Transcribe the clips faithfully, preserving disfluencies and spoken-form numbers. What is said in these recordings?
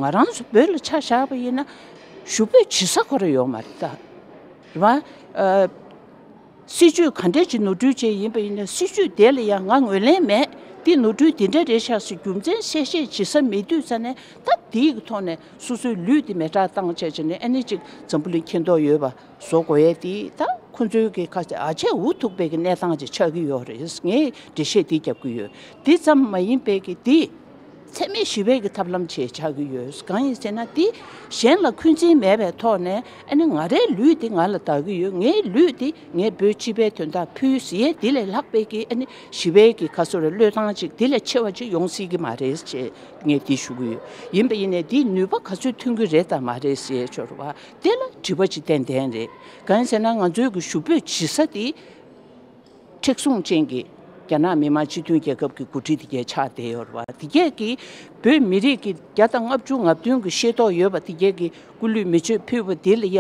ང་རང་ཚོ་བོད་ལ་ཆ་བཞག་པ་ཡིན་ན་ཞུ་འབོད་བྱེད་ས་ཁོ་རང་ཡོད་མ་རེད་ད། རེད་བ། ཨ། སྲིད་ཇུས་ག་འདྲས་ཅིག་ནོར་འཁྲུལ་བྱས་ཡིན་པ་ཡིན་ན་སྲིད་ཇུས་དེ་ལ་ཡང་ང་ངོས་ལེན་མེད། འདི་ནོར་འཁྲུལ་འདི་འདྲ་རེད་ཤག་ཟེར་རྒྱུ་མཚན་གསལ་བཤད་བྱེད་ས་མེད་དུས་ཙ་ནས་ད་འདིའི་གི་ཐོག་ནས་སོ་སོའི་ལུས་འདི་མེ་སྲེག་བཏང་བྱས་བྱས་ནས་ཨ་ནི་ཅིག་འཛམ་བུ་གླིང་མཁྱེན་རྟོགས་ཡོད་པ་བཟོ་དགོས་ཡས་འདི་ད་ཁོ་ཚོའི་གི་ཁ་ཨ་ཆད་འུ་ཐུག་པའི་གི་གནས་སྟངས་ཅིག་ཆགས་ཀྱི་ཡོད་རེད། ངས་འགྲེལ་བཤད་འདི་རྒྱབ་ཀྱི་ཡོད། འདི་ཙམ་མ་ཡིན་པའི་གི་འདི། འཚེ་མེད་ཞི་བའི་གི་ཐབས་ལམ་བྱས་ཆགས་ཀྱི་ཡོད། གང་ཡིན་ཟེར་ན་འདི་གཞན་ལ་འཁོན་འཛིན་མེད་པའི་ཐོག་ནས་ཨ་ནི་ང་རའི་ལུས་འདི་ང་ལ་བདག་གི་ཡོད། ངའི་ལུས་འདི་ངས་བོད་སྤྱི་པའི་དོན་དག་ཕུལ་ཟེར་ཡས་འདི་ལས་ལྷག་པའི་གི་ཨ་ནི་ཞི་བའི་གི་ག་ཟེར་རེད་བློས་བཏང་ཅིག་འདི་ལས་ཆེ་བ་ཅིག་ཡོང་སྲིད་ཀྱི་མ་རེད་ཅེས་ངས་འདི་ཞུ་གི་ཡོད། ཡིན་པ་ཡིན་ནའི་འདིས་ནུས་པ་ག་ཚོད་ཐོན་གྱི་རེད་དང་མ་རེད་ཟེར་ཡས་ཆོག་རེད་བ། དེ་ལ་དྲི་བ་ཅིག་ཏན་ཏན་རེད། གང་ཡིན་ཟེར་ན་ང་ཚོའི་གི་ཞུ་འབོད་བྱེད་ས་འདི། མཁྲེགས་བཟུང་ཅན་གྱི་རྒྱ་ནག་མི་དམངས་སྤྱི་མཐུན་རྒྱལ་ཁབ་ཀྱི་འགོ་ཁྲིད་དེ་གས་ཆགས་བསྡད་ཡོད་རེད་བ། དེ་གས་ཀྱིས་བོད་མི་རིགས་ཀྱི་བརྒྱ་དང་ལྔ་བཅུ་ང་བདུན་གྱི་ཤེས་རྟོགས་ཡོད་པ་དེ་གས་ཀྱིས་སྐུ་ལུས་མེ་མཆོད་ཕུལ་བ་དེ་ལ་ཡ་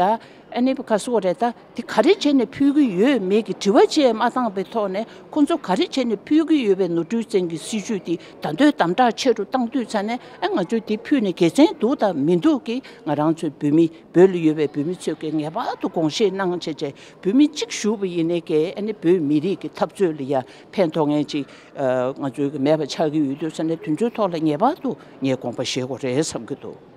ཨ་ནི་ག་ཟེར་དགོས་རེད་ད། དེ་ག་རེ་བྱས་ནས་ཕུལ་གྱི་ཡོད་མེད་ཀྱི་དྲི་བ་བཅས་མ་བཏང་པའི་ཐོག་ནས་ཁོང་ཚོ་ག་རེ་བྱས་ནས་ཕུལ་གྱི་ཡོད་པའི་ནོར་འཁྲུལ་ཅན་གྱི་སྲིད་ཇུས་དེ་ད་དུང་དམ་དྲག་ཆེ་རུ་བཏང་དུས་ཙ་ནས་ཨ་ང་ཚོས་དེ་ཕུལ་ནས་དགེ་མཚན་འདུག་དང་མི་འདུག་གི་ང་རང་ཚོའི་བོད་མི་བོད་ལ་ཡོད་པའི་བོད་མི་ཚོས་ཀྱི་ངེས་པར་དུ་དགོངས་བཞེས་གནང་བྱས་བྱས་བོད་མི་གཅིག་བཞུགས་པ་ཡིན་ནའི་ཀྱི་ཨ་ནི་བོད་མི་རིགས་ཀྱི་འཐབ་རྩོད་ལ་ཡ་ཕན་ཐོགས་མཁན་ཅིག་ཨ་ང་ཚོའི་གི་མེད་པ་ཆགས་ཀྱི་ཡོད་དུས་ཙ་ནས་དེ་ཚོའི་ཐོག་ལ་ངེས་པར་དུ་ངས་དགོངས་པ་བཞེས་དགོས་རེད་བསམ་གྱི་འདུག།